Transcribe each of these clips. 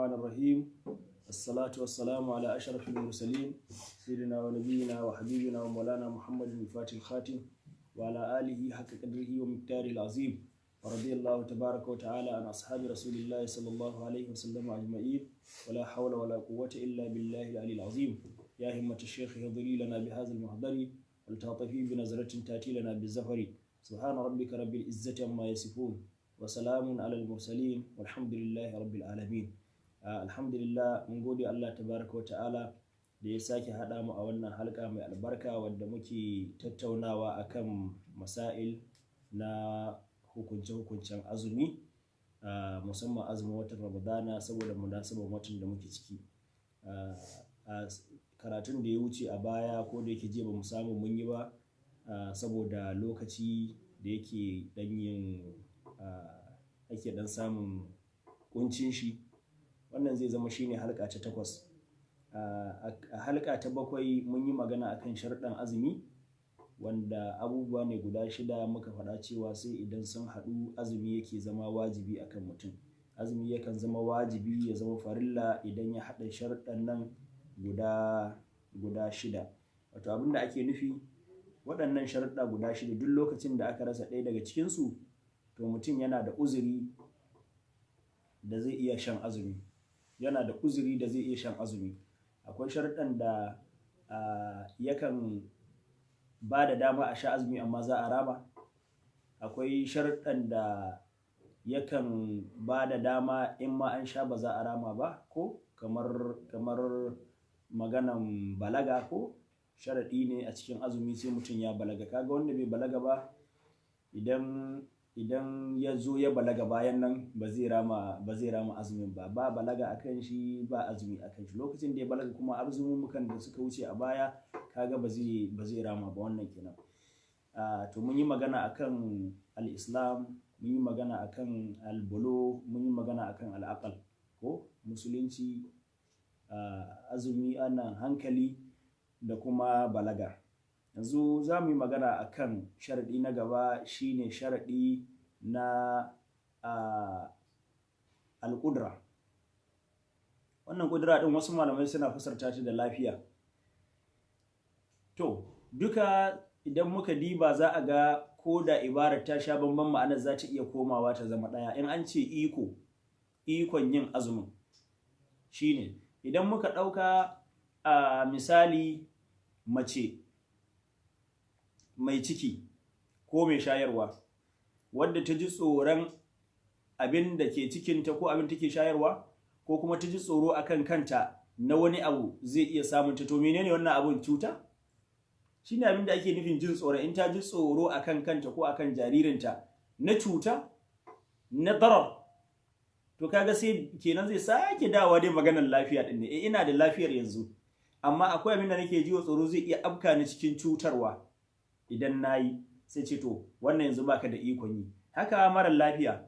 الرحمن الرحيم. الصلاة والسلام على أشرف المرسلين، سيدنا ونبينا وحبيبنا ومولانا محمد الفاتح الخاتم، وعلى آله حق قدره ومقداره العظيم، ورضي الله تبارك وتعالى عن أصحاب رسول الله صلى الله عليه وسلم أجمعين، ولا حول ولا قوة إلا بالله العلي العظيم. يا همة الشيخ اهضري لنا بهذا المحضر، ولتعطفي بنظرة تأتي لنا بالزفر. سبحان ربك رب العزة عما يصفون، وسلام على المرسلين، والحمد لله رب العالمين. Alhamdulillah, mun gode Allah tabaraka wa ta'ala da ya sake haɗa mu a wannan halka mai albarka wadda muke tattaunawa akan masail na hukunce-hukuncen azumi, musamman azumin watan Ramadana, saboda munasabar watan da muke ciki. A karatun da ya wuce a baya, ko da yake jiya ba mu samu mun yi ba saboda lokaci da yake ɗan yin ake ɗan samun kuncin shi, wannan zai zama shine halka ta 8. A halka ta 7 mun yi magana akan sharuɗan azumi, wanda abubuwa ne guda 6 muka faɗa cewa sai idan sun haɗu azumi yake zama wajibi akan mutum. Azumi yakan zama wajibi, ya zama farilla, idan ya haɗa sharuɗan nan guda 6. Wato abin da ake nufi, waɗannan sharuɗa guda 6, duk lokacin da aka rasa ɗaya daga cikinsu, to mutum yana da uzuri da zai iya shan azumi, yana da uzuri da zai iya shan azumi. Akwai sharuɗan da yakan ba da dama a sha azumi amma za a rama. Akwai sharuɗan da yakan ba da dama in ma an sha ba za a rama ba, ko kamar maganan balaga, ko sharaɗi ne a cikin azumi sai mutum ya balaga. Kaga wanda bai balaga ba, idan ya zo ya balaga bayan nan, ba zai rama azumin ba. Ba balaga akan shi, ba azumi akan shi. Lokacin da ya balaga kuma, azumumukan da suka wuce a baya, kaga ba zai rama ba. Wannan kenan. To mun yi magana akan al-Islam, mun yi magana akan al-bulugh, mun yi magana akan al-aqal, ko musulunci, azumi, ana hankali da kuma balaga. Yanzu za mu yi magana akan sharaɗi na gaba, shine sharaɗi na al-qudra. Wannan ƙudura ɗin wasu malamai suna fasarta shi da lafiya. To duka idan muka diba za a ga ko da ibarar ta sha bamban, ma'anar za ta iya komawa ta zama ɗaya. In an ce iko, ikon yin azumin, shine idan muka ɗauka a misali mace mai ciki ko mai shayarwa wadda ta ji tsoron abin da ke cikinta ko abin take shayarwa, ko kuma ta ji tsoro akan kanta na wani abu zai iya samun ta. To menene wannan abun? Cuta shine abin da ake nufin jin tsoro. In ta ji tsoro akan kanta ko akan jaririnta na cuta, na darar, to kaga sai kenan zai sake dawa dai maganar lafiya din ne. Eh, ina da lafiyar yanzu, amma akwai abin da nake ji wa tsoro zai iya afka ni cikin cutarwa idan nayi. Sai ce to wannan yanzu baka da ikon yi. Haka marar lafiya,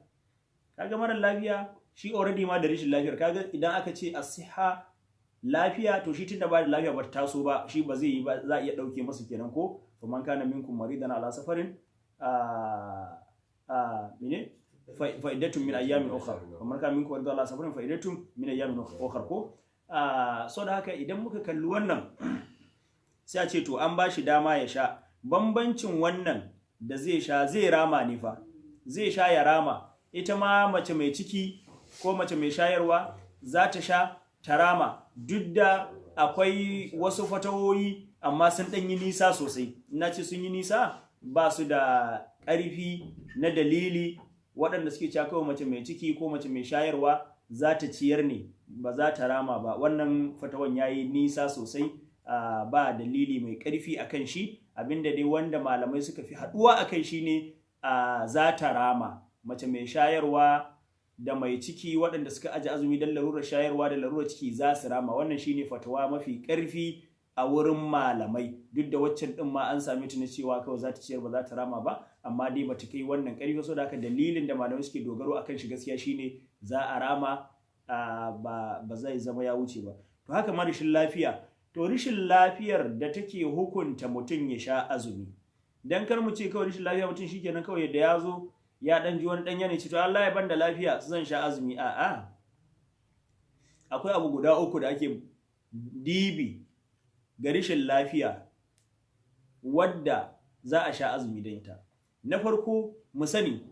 kaga marar lafiya shi already ma da rashin lafiyar. Kaga idan aka ce asiha, lafiya, to shi tunda ba da lafiya ba ta taso ba, shi ba zai yi ba, za a iya dauke masa kenan. Ko faman kana minkum maridan ala safarin, a mene, fa'iddatun min ayyamin ukhra. Faman kana minkum maridan ala safarin fa'iddatun min ayyamin ukhra. Ko so da haka idan muka kalli wannan, sai a ce to an ba shi dama ya sha. Bambancin wannan da zai sha zai rama ne fa, zai sha ya rama. Ita ma mace mai ciki ko mace mai shayarwa za ta sha ta rama, duk da akwai wasu fatawoyi amma sun ɗan yi nisa sosai. Ina ce sun yi nisa, ba su da ƙarfi na dalili, waɗanda suke cewa kawai mace mai ciki ko mace mai shayarwa za ta ciyar ne, ba za ta rama ba. Wannan fatawan ya yi nisa sosai, ba dalili mai ƙarfi a kan shi. Abinda dai wanda malamai suka fi haɗuwa a kai shine za ta rama. Mace mai shayarwa da mai ciki waɗanda suka aje azumi don larurar shayarwa da larurar ciki za su rama. Wannan shine fatawa mafi ƙarfi a wurin malamai, duk da waccan ɗin ma an sami ta na cewa kawai za ta ciyar, ba za ta rama ba, amma dai bata kai wannan ƙarfi. Saboda haka dalilin da malamai suke dogaro akan shi gaskiya shine za a rama, ba zai zama ya wuce ba. To haka ma rashin lafiya. To rashin lafiyar da take hukunta mutum ya sha azumi, dan kar mu ce kawai rashin lafiya mutum shikenan kawai da ya zo ya dan ji wani dan yanayi, ce to Allah ya banda lafiya, zan sha azumi. A'a. Akwai abu guda uku da ake dibi ga rashin lafiya wadda za a sha azumi don ita. Na farko, mu sani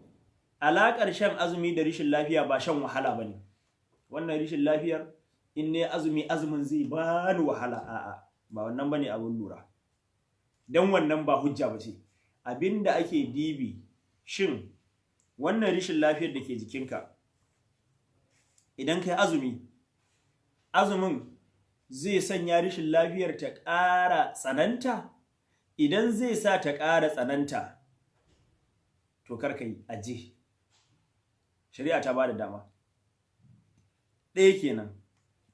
alaƙar shan azumi da rashin lafiya ba shan wahala ba ne. Wannan rashin lafiyar, in ne azumi, azumin zai bani wahala. A'a, ba wannan bane abin lura, don wannan ba hujja ba ce. Abinda ake dibi, shin wannan rashin lafiyar da ke jikinka, idan kai azumi, azumin zai sanya rashin lafiyar ta ƙara tsananta? Idan zai sa ta ƙara tsananta, to kar ka yi, aje. Shari'a ta ba da dama. Ɗaya kenan.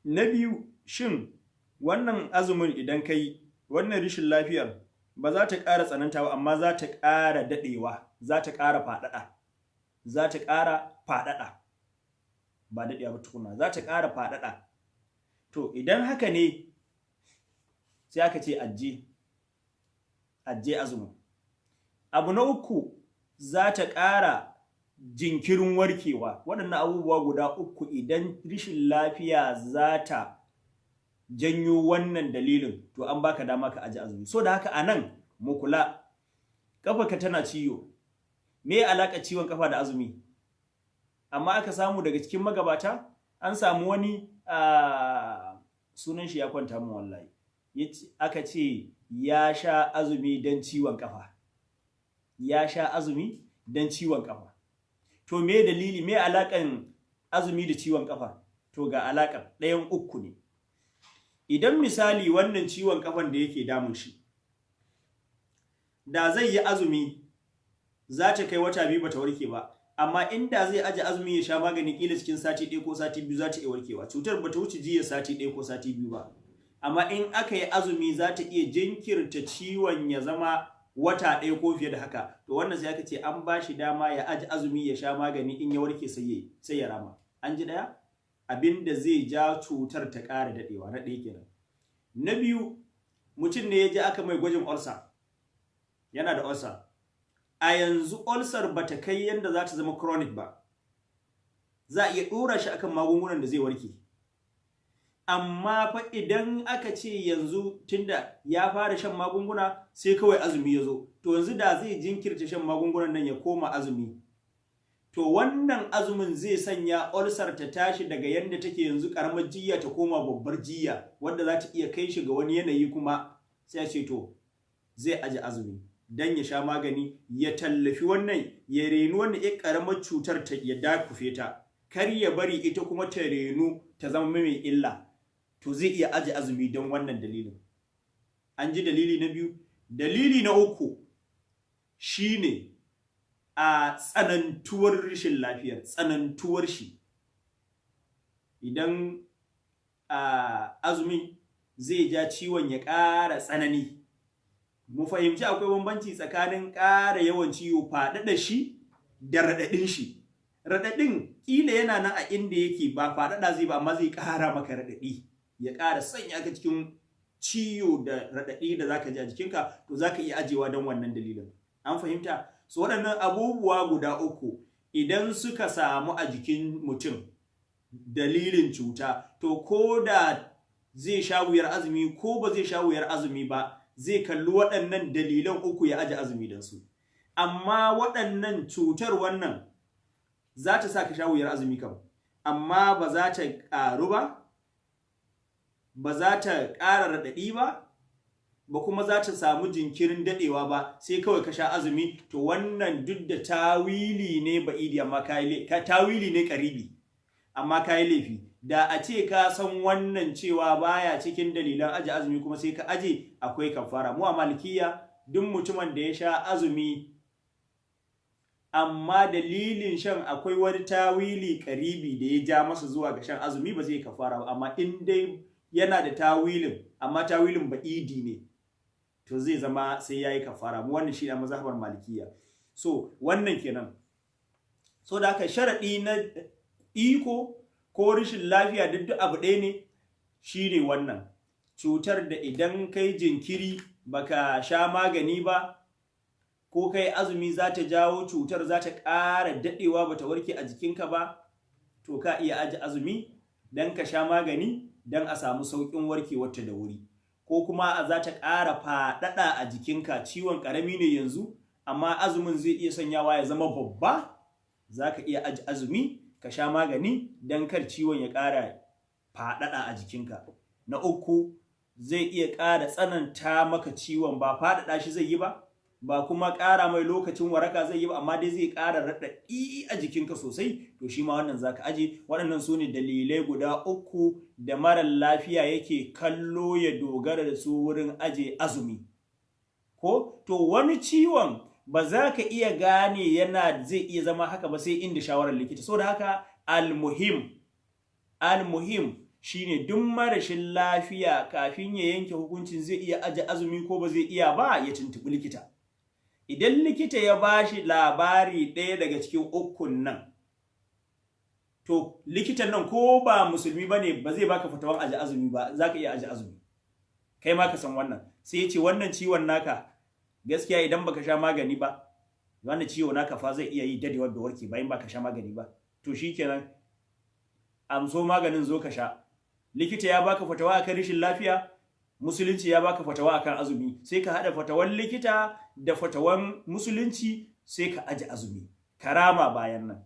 Na biyu, shin wannan azumin idan ka yi, wannan rashin lafiyar ba za ta ƙara tsananta ba, amma za ta ƙara daɗewa, za ta ƙara faɗaɗa, za ta ƙara faɗaɗa, ba daɗewa ba tukuna, za ta ƙara faɗaɗa? To idan haka ne, sai aka ce ajiye, ajiye azumin. Abu na uku, za ta ƙara jinkirin warkewa. Waɗannan abubuwa guda uku, idan rashin lafiya za ta janyo wannan dalilin, to an baka dama ka aji azumi. So da haka anan mu kula, ka tana ciwo, me alaka ciwon kafa da azumi? Amma aka samu daga cikin magabata, an samu wani, sunan shi ya kwanta min wallahi, aka ce ya sha azumi don ciwon kafa. Ya sha azumi don ciwon kafa. To me dalili? Me alakan azumi da ciwon kafa? To ga alakar, ɗayan uku ne. Idan misali wannan ciwon kafan da yake damun shi, da zai yi azumi, za ta kai wata 2 bata warke ba, amma inda zai aje azumi ya sha magani, kila cikin sati 1 ko sati 2 za ta iya warkewa. Cutar bata wuce jiya sati 1 ko sati 2 ba, amma in aka yi azumi, za ta iya jinkirta ciwon ya zama wata 1 ko fiye da haka. To wannan sai aka ce an ba shi dama ya aje azumi, ya sha magani, in ya warke sai ya rama. An ji ɗaya, abinda zai ja cutar ta ƙara daɗewa, na ɗaya kenan. Na biyu, mutum ne ya je aka mai gwajin ulcer, yana da ulcer. A yanzu ulcer bata kai yanda za ta zama chronic ba, za a iya ɗora shi akan magungunan da zai warke. Amma fa idan aka ce yanzu tunda ya fara shan magunguna, sai kawai azumi ya zo, to yanzu da zai jinkirta shan magungunan nan ya koma azumi, to wannan azumin zai sanya ulcer ta tashi daga yanda take yanzu, karamar jiya, ta koma babbar jiya wanda za ta iya kai shi ga wani yanayi kuma. Sai a ce to zai aje azumi dan ya sha magani, ya tallafi wannan, ya reni wannan ya karamar cutar, ta ya dakufe ta, kar ya bari ita kuma ta renu ta zama mai illa. To zai iya aje azumi don wannan dalilin. An ji dalili na biyu. Dalili na uku shine a tsanantuwar rashin lafiyar, tsanantuwar shi. Idan a azumin zai ja ciwon ya ƙara tsanani. Mu fahimci akwai bambanci tsakanin ƙara yawan ciwo, faɗaɗa shi, da raɗaɗin shi. Raɗaɗin ƙila yana nan a inda yake, ba faɗaɗa zai ba, amma zai ƙara maka raɗaɗi, ya ƙara sanya ka cikin ciwo da raɗaɗi da zaka ji a jikinka. To zaka iya ajewa don wannan dalilin. An fahimta? So waɗannan abubuwa guda uku, idan suka samu a jikin mutum dalilin cuta, to ko da zai sha wuyar azumi ko ba zai sha wuyar azumi ba, zai kalli waɗannan dalilan uku ya aje azumi don su. Amma waɗannan cutar, wannan za ta sa ka sha wuyar azumi kam, amma ba za ta ƙaru ba, ba za ta ƙara raɗaɗi ba, ba kuma za ta samu jinkirin daɗewa ba, sai kawai ka sha azumi. To wannan duk da tawili ne ba'idi, amma ka tawili ne ƙaribi, amma ka yi laifi. Da a ce ka san wannan cewa baya cikin dalilan aje azumi kuma sai ka aje, akwai kafara. Mu a Malikiya, duk mutumin da ya sha azumi amma dalilin shan akwai wani tawili karibi da ya ja masa zuwa ga shan azumi, ba zai kafara ba. Amma in dai yana da tawilin, amma tawilin ba'idi ne, to zai zama sai yayi kafara. Mu wannan shi ne mazhabar Malikiya. So wannan kenan. So da haka sharadi na iko ko rashin lafiya, duk abu ɗaya ne, shine wannan cutar da idan kai jinkiri baka sha magani ba ko kai azumi, za ta jawo cutar za ta ƙara daɗewa bata warke a jikinka ba, to ka iya aje azumi. don ka sha magani don a samu sauƙin warkewarta da wuri, ko kuma za ta ƙara faɗaɗa a jikinka, ciwon ƙarami ne yanzu amma azumin zai iya sanyawa ya zama babba, za ka iya aji azumi ka sha magani don kar ciwon ya ƙara faɗaɗa a jikinka. Na uku, zai iya ƙara tsananta maka ciwon, ba faɗaɗa shi zai yi ba, ba kuma ƙara mai lokacin waraka zai yi ba, amma dai zai ƙara raɗaɗi a jikinka sosai, to shi ma wannan zaka aje. Waɗannan su ne dalilai guda uku da marar lafiya yake kallo ya dogara da su wurin aje azumi. Ko to wani ciwon ba za ka iya gane yana zai iya zama haka ba sai inda shawarar likita. Saboda haka almuhim shine duk marashin lafiya kafin ya yanke hukuncin zai iya aje azumi ko ba zai iya ba, ya tuntuɓi likita. Idan likita ya bashi labari ɗaya daga cikin ukun nan, to likitan nan ko ba musulmi bane ba zai baka fatawan aje azumi ba, zaka iya aje azumi. Kai ma ka san wannan. Sai ya ce wannan ciwon naka gaskiya idan baka sha magani ba, wannan ciwo naka fa zai iya yi dadewa bai warke bayan baka sha magani ba. To shikenan, amso maganin zo ka sha. Likita ya baka fatawa akan rashin lafiya, musulunci ya baka fatawa akan azumi, sai ka hada fatawan likita da fatawan musulunci sai ka aje azumi karama. Bayan nan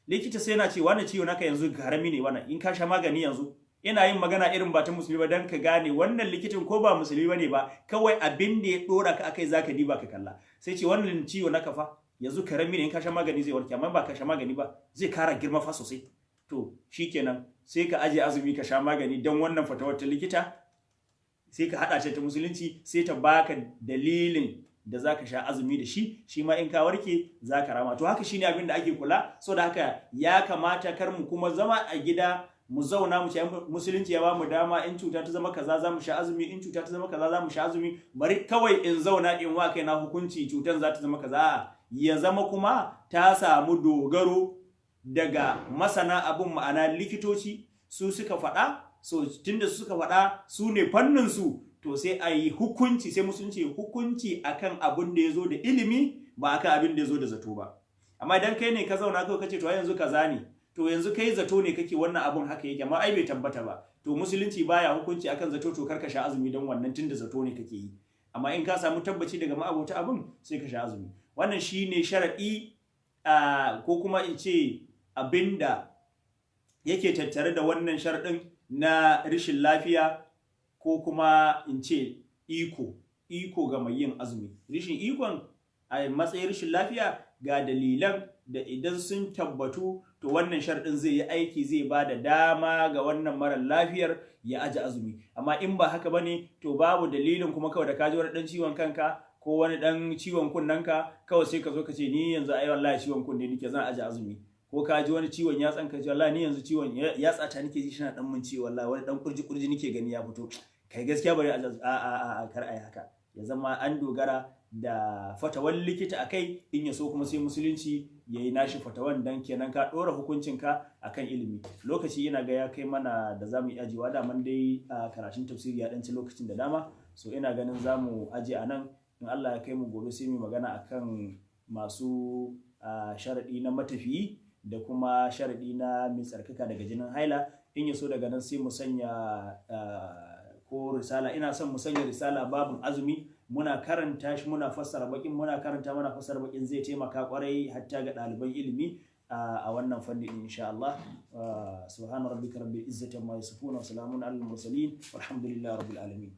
likita sai na ce wannan ciwo naka yanzu karami ne, wannan in ka sha magani yanzu, ina yin magana irin ba ta musulmi ba dan ka gane wannan likitan ko ba musulmi bane ba, kawai abin da ya dora ka akai zaka diba ka kalla. Sai ce wannan ciwo naka fa yanzu karami ne, in ka sha magani zai warke, amma ba ka sha magani ba zai kara girma fa sosai. To shikenan, sai ka aje azumi ka sha magani don wannan fatawar ta likita, sai ka hada ta musulunci, sai ta baka dalilin da zaka sha azumi da shi, shi ma in ka warke zaka rama. To haka shine abin da ake kula. So da haka ya kamata kar mu kuma zama a gida mu zauna mu ce musulunci ya bamu dama, in cuta ta zama kaza za mu sha azumi, in cuta ta zama kaza za mu sha azumi, bari kawai in zauna in wa kaina hukunci cutan za ta zama kaza. Ya zama kuma ta samu dogaro daga masana abun, ma'ana likitoci su suka faɗa. So tunda su suka faɗa, su ne fannin su, to sai a yi hukunci, sai musulunci hukunci akan abun da ya zo da ilimi, ba akan abin da ya zo da zato ba. Amma idan kai ne ka zauna kawai kace to yanzu kaza ne, to yanzu kai zato ne kake wannan abun haka yake, amma ai bai tabbata ba. To musulunci baya hukunci akan zato, to karka sha azumi don wannan tunda zato ne kake yi. Amma in ka samu tabbaci daga ma'abota abun, sai ka sha azumi. Wannan shine sharadi, ko kuma in ce abinda yake tattare da wannan sharadin na rashin lafiya, ko kuma in ce iko ga mai yin azumi. Rashin ikon a matsayin rashin lafiya, ga dalilan da idan sun tabbatu to wannan sharɗin zai yi aiki, zai ba da dama ga wannan marar lafiyar ya aje azumi. Amma in ba haka bane, to babu dalilin kuma kawai da ka ji wani ɗan ciwon kanka ko wani ɗan ciwon kunnenka, kawai sai ka zo ka ce ni yanzu ai wallahi ciwon kunne nake, zan aje azumi. Ko ka ji wani ciwon yatsan ka, ce wallahi ni yanzu ciwon yatsa ta nake ji shi na dan mun ciwo, wallahi wani dan kurji kurji nake gani ya fito, kai gaskiya bari a kar ai haka. Ya zama an dogara da fatawan likita akai, in ya so kuma sai musulunci ya yi nashi fatawan, dan kenan ka ɗora hukuncinka akan ilimi. Lokaci ina ga ya kai mana da za mu yi ajiwa. Daman dai a karatun tafsiri ya ɗanci lokacin da dama, so ina ganin za mu aje a nan. In Allah ya kai mu gobe, sai mu magana akan masu sharaɗi na matafiyi da kuma sharaɗi na mai tsarkaka daga jinin haila. In ya so daga nan sai mu sanya ko risala. Ina son mu sanya risala babin azumi, muna karanta shi muna fassara bakin, muna karanta muna fassara bakin, zai taimaka kwarai hatta ga ɗaliban ilimi a wannan fanni insha Allah. Subhana rabbika rabbil izzati amma yasifun wa salamun alal mursalin, walhamdulillahi rabbil alamin.